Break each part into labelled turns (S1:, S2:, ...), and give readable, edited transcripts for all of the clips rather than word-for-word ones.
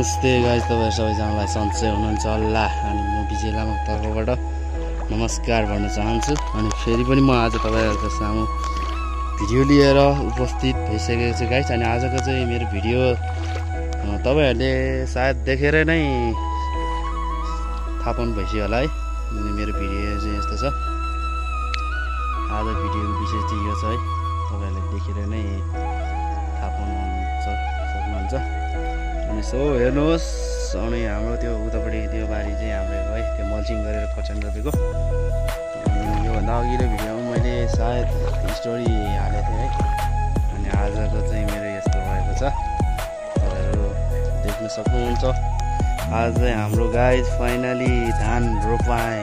S1: नमस्ते गाइस, तपाईहरु सबैजनालाई सन्चै हुनुहुन्छ होला। अनि म विजय लामाको तर्फबाट नमस्कार भन्न चाहन्छु। अनि फेरि पनि म आज तपाईहरुको सामु भिडियो लिएर उपस्थित भइसकेको छु गाइस। अनि आजको चाहिँ मेरो भिडियो तपाईहरुले सायद देखेर नै थाहा पाउनु भइसक्यो होला है। अनि मेरो भिडियो चाहिँ यस्तो छ। आज भिडियोको विषय चाहिँ यो छ है, तपाईहरुले देखेर नै थाहा पाउनुहुन्छ सक्नुहुन्छ। अनि सो हेर्नुहोस्, अनि हाम्रो त्यो उतापट्टि त्यो बारी चाहिँ हाम्रो है, त्यो मल्चिङ गरेर खोर्सानी रोपेको। अनि योभन्दा अघिल्लो भिडियोमा मैले सायद स्टोरी हालेको थिएँ है। अनि आजको चाहिँ मेरो यस्तो भएको छ, तपाईँहरू देख्न सक्नुहुन्छ। आज चाहिँ हाम्रो गाइज फाइनली धान रोपाइ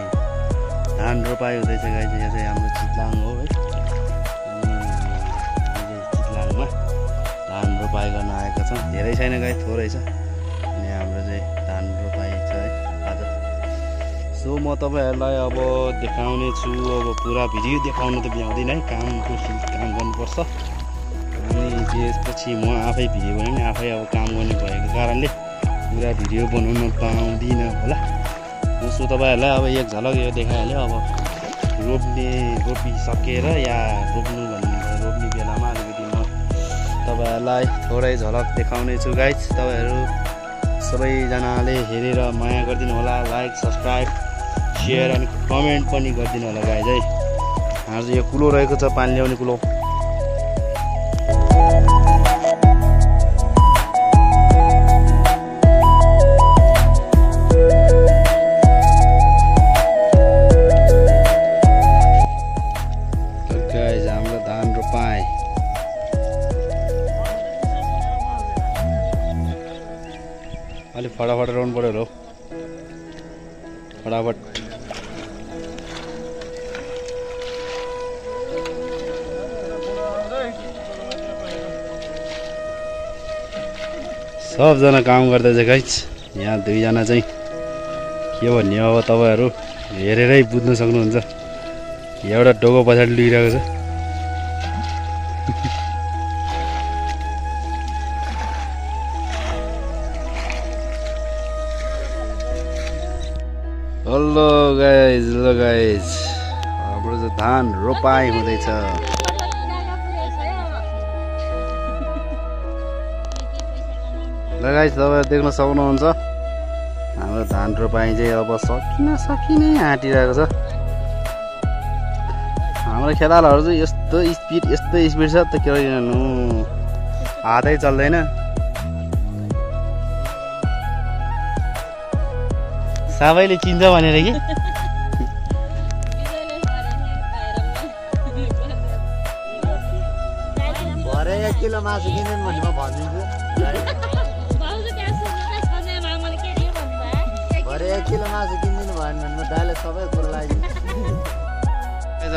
S1: हुँदैछ गाइज। यो चाहिँ हाम्रो चितलाङ हो है। चितलाङमा धान रोपाइ गर्न आएको छौँ। धेरै छैन गाइज, थोरै छ। अनि हाम्रो चाहिँ धान रोपाइ छ है आज। सो म तपाईँहरूलाई अब देखाउने छु। अब पुरा भिडियो देखाउनु त भ्याउँदिनँ है, काम गर्नुपर्छ। अनि त्यसपछि म आफै भिडियो बनाउने, आफै अब काम गर्ने भएको कारणले पुरा भिडियो बनाउन पाउँदिनँ होला। सो तपाईँहरूलाई अब एक झलक यो देखाइहाल्यो। अब रोपिसकेर या रोप्ने बेलामा अलिकति म तपाईहरुलाई थोरै झलक देखाउने छु गाइज। तपाईहरु सबैजनाले हेरेर माया गरिदिनु होला। लाइक, सब्स्क्राइब, शेयर अनि कमेन्ट पनि गरिदिनु होला गाइज है। हाम्रो चाहिँ यो कुलो रहेको छ, पानी ल्याउने कुलो। गाइज हाम्रो धान रोपाइ अलिक फटाफट रोप्नु पर्यो हो, फटाफट। सबजना काम गर्दैछ गाइज। यहाँ दुईजना चाहिँ के भन्ने अब तपाईँहरू हेरेरै बुझ्न सक्नुहुन्छ। एउटा डोको पछाडि लुकिरहेको छ। हेलो गाइज, हाम्रो चाहिँ धान रोपाइ हुँदैछ। ल गाइज, तपाईहरु देख्न सक्नुहुन्छ हाम्रो धान रोपाइ चाहिँ अब सकिनै आँटिरहेको छ। हाम्रो खेतालाहरू चाहिँ यस्तो स्पिड छ त के गर्नु, हातै चल्दैन। सबैले चिन्छ भनेर कि
S2: भरे 1 किलो मासु किन्दैन भने म भनिदिन्छु। भरे 1 किलो मासु किन्दिनु भयो भने म दाइले सबै कुरो लगाइदिन्छु।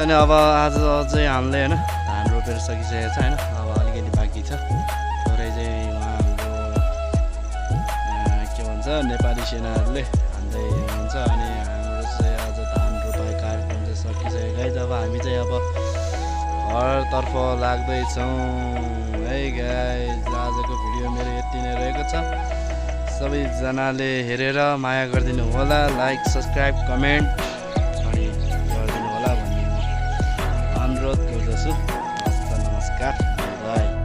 S1: अनि अब आज चाहिँ हामीले होइन धान रोपेर सकिसकेको छ होइन। अब अलिकति बाँकी छ। थोरै चाहिँ उहाँ हाम्रो के भन्छ नेपाली सेनाहरूले हान्दै हुनुहुन्छ। अनि हाम्रो चाहिँ आज धान रोपाइ कार्यक्रम चाहिँ सकिसकेको गाइज। अब हामी चाहिँ अब घरतर्फ लाग्दैछौँ है गाइज। आजको भिडियो मेरो यति नै रहेको छ। सबैजनाले हेरेर माया गरिदिनु होला। लाइक, सब्स्क्राइब, कमेन्ट अनि गरिदिनु होला भन्ने अनुरोध गर्दछु। हस्त नमस्कार, बाई।